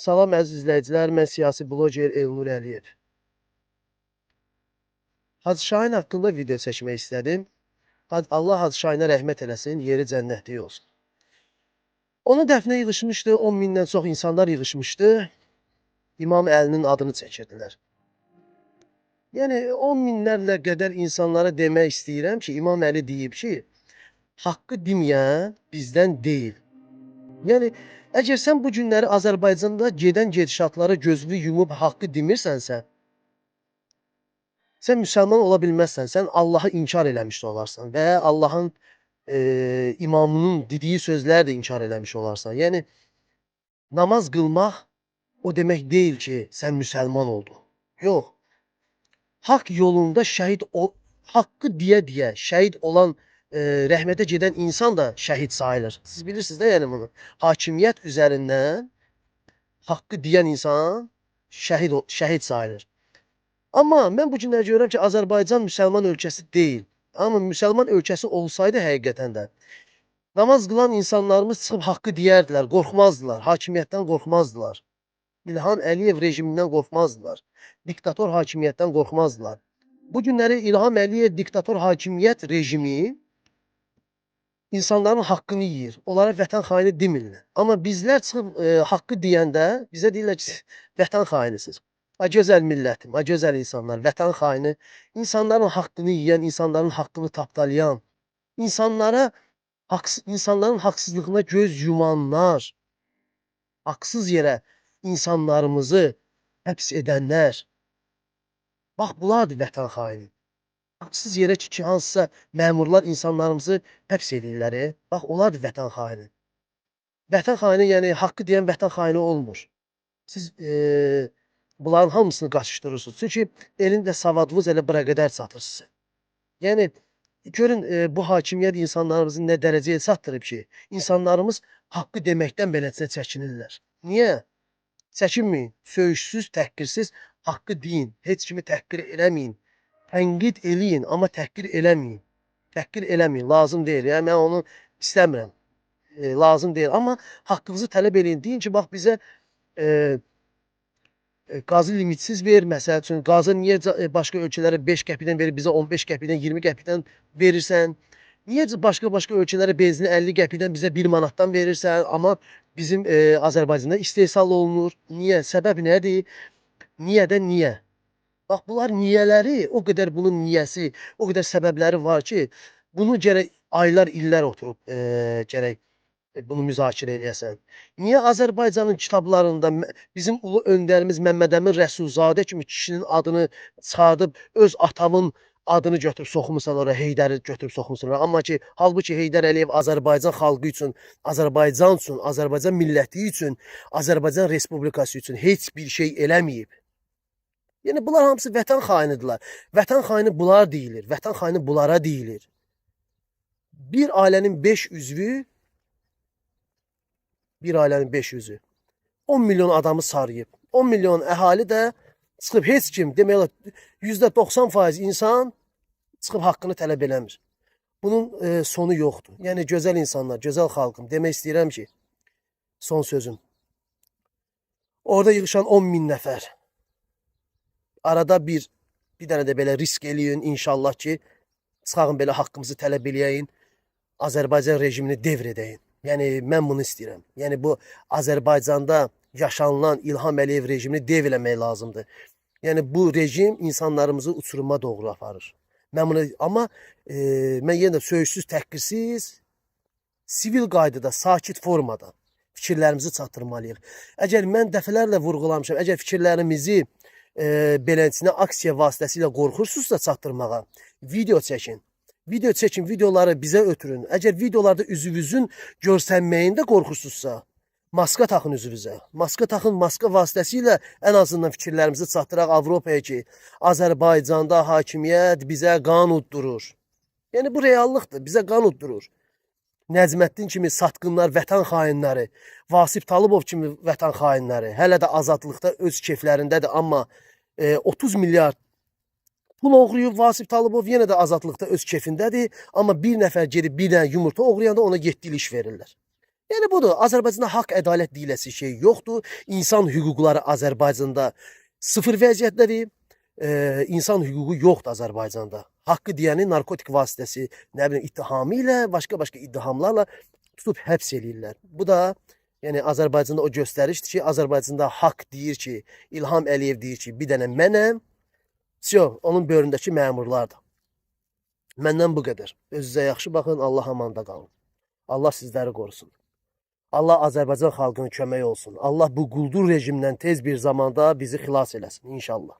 Salam əziz izləyicilər, mən siyasi bloger Elnur Əliyev. Hacı Şahin haqqında video çəkmək istədim. Allah Hacı Şahinə rəhmət eləsin, yeri cənnətlik olsun. Onun dəfnə yığışmışdı, 10 mindən çox insanlar yığışmışdı. İmam Əlinin adını çəkirdilər. Yəni 10 minlərlə qədər insanlara demək istəyirəm ki, İmam Əli deyib ki, haqqı deməyən bizdən deyil. Yəni əgər sən bu günləri Azərbaycanda gedən gedişatlara gözünü yumub haqqı demirsənsə, sən müsəlman ola bilməzsən. Sən Allahı inkar eləmiş olarsan və ya Allahın imamının dediyi sözləri də inkar eləmiş olarsan. Yəni namaz qılmaq o demək deyil ki, sən müsəlman oldun. Yox. Haqq yolunda şəhid ol, haqqı deyə-deyə şəhid olan rəhmətə gedən insan da şəhid sayılır. Siz bilirsiniz də yəni bunu. Hakimiyyət üzərindən haqqı deyən insan şəhid sayılır. Amma mən bu günləri görürəm ki, Azərbaycan müsəlman ölkəsi deyil. Amma müsəlman ölkəsi olsaydı həqiqətən də namaz qılan insanlarımız çıxıb haqqı deyərdilər, qorxmazdılar, hakimiyyətdən qorxmazdılar. İlham Əliyev rejimindən qorxmazdılar. Diktator hakimiyyətdən qorxmazdılar. Bu günləri İlham Əliyev diktator hakimiyyət rejimi insanların haqqını yeyir. Onlara vətən xaini demirlər. Amma bizlər çıxıb haqqı deyəndə bizə deyirlər ki, vətən xainisiniz. Ay gözəl millətim, ay gözəl insanlar, vətən xaini, insanların haqqını yeyən, insanların haqqını tapdalayan, insanlara insanların haqsızlığına göz yumanlar, haqsız yerə insanlarımızı həbs edənlər. Bax bunlardır vətən xaini. Haqsız yerə ki, hansısa məmurlar insanlarımızı həbs edirlər. Bax onlardır vətən xaini. Vətən xaini, yəni haqqı deyən vətən xaini olmur. Siz bunların hamısını qaçışdırırsınız. Çünki elm və savadlılıq elə bura qədər çatır sizə. Yəni görün bu hakimiyyət insanlarımızı nə dərəcəyə çatdırıb ki, insanlarımız haqqı deməkdən beləsinə çəkinirlər. Niyə? Çəkinməyin. Söyüşsüz, təhqirsiz haqqı deyin. Heç kimi təhqir eləməyin. Tənqid eləyin, amma təhqir eləməyin. Təhqir eləməyin, lazım deyil. Yəni mən onu istəmirəm. Lazım deyil. Amma haqqınızı tələb eləyin. Deyin ki, bax bizə qazı limitsiz ver, məsəl üçün. Qazı niyə başqa ölkələrə 5 qəpikdən verir, bizə 15 qəpikdən, 20 qəpikdən verirsən? Niyə başqa-başqa ölkələrə benzini 50 qəpikdən, bizə 1 manatdan verirsən, amma bizim Azərbaycanda istehsal olunur? Niyə? Səbəb nədir? Niyə də niyə? Bax bunlar niyələri, o qədər bunun niyəsi, o qədər səbəbləri var ki, bunu gərək aylar, illər oturub gərək bunu müzakirə eləyəsən. Niyə Azərbaycanın kitablarında bizim ulu öndərimiz Məmməd Əmin Rəsulzadə kimi kişinin adını çıxardıb öz atamın adını götürüb soxmusan ora, Heydəri götürüb soxmusan ora. Amma ki, halbuki Heydər Əliyev Azərbaycan xalqı üçün, Azərbaycan üçün, Azərbaycan milləti üçün, Azərbaycan Respublikası üçün heç bir şey eləməyib. Yəni bunlar hamısı vətən xainidirlər. Vətən xaini bunlar deyilir. Vətən xaini bunlara deyilir. Bir ailənin 5 üzvü bir ailənin 5 üzvü 10 milyon adamı sarıyıb. 10 milyon əhali də çıxıb heç kim, demək olar %90% insan çıxıb haqqını tələb eləmir. Bunun sonu yoxdur. Yəni gözəl insanlar, gözəl xalqım, demək istəyirəm ki, son sözüm. Orada yığışan 10 min nəfər. Arada bir dənə də belə risk eləyin inşallah ki, çıxağın belə haqqımızı tələb eləyəyin, Azərbaycan rejimini devr edəyin. Yəni mən bunu istəyirəm. Yəni bu Azərbaycanda yaşanılan İlham Əliyev rejimini devr eləmək lazımdır. Yəni bu rejim insanlarımızı uçuruma doğru aparır. Mən bunu amma mən yenə də söyüşsüz, təhqirsiz, sivil qaydada, sakit formada fikirlərimizi çatdırmalıyıq. Əgər mən dəfələrlə vurğulamışam, əgər fikirlərimizi beləsinə aksiya vasitəsilə qorxursunuzsa çatdırmağa, video çəkin. Video çəkin, videoları bizə ötürün. Əgər videolarda üzünüzün görsənməyində qorxursunuzsa, maska taxın üzünüzə. Maska taxın, maska vasitəsilə ən azından fikirlərimizi çatdıraq Avropaya ki, Azərbaycanda hakimiyyət bizə qan uddurur. Yəni bu reallıqdır, bizə qan uddurur. Nəcməddin kimi satqınlar, vətən xainləri, Vasif Talıbov kimi vətən xainləri hələ də azadlıqda öz keflərindədir, amma 30 milyard pul oğrayıb Vasif Talıbov yenə də azadlıqda öz kefindədir, amma bir nəfər gedib bir dənə yumurta oğrayanda ona 7 il iş verirlər. Yəni budur. Azərbaycanda haqq, ədalət deyiləsi şey yoxdur. İnsan hüquqları Azərbaycanda sıfır vəziyyətdədir. İnsan hüququ yoxdur Azərbaycanda. Haqqı deyəni narkotik vasitəsi, nə bilim ittihamı ilə, başqa-başqa ittihamlarla tutub həbs eləyirlər. Bu da yəni Azərbaycanda o göstərişdir ki, Azərbaycanda haqq deyir ki, İlham Əliyev deyir ki, bir dənə mənəm. Vsyo, onun böyründəki məmurlardır. Məndən bu qədər. Özünüzə yaxşı baxın, Allah amanda qalın. Allah sizləri qorusun. Allah Azərbaycan xalqının köməyi olsun. Allah bu quldur rejimdən tez bir zamanda bizi xilas eləsin inşallah.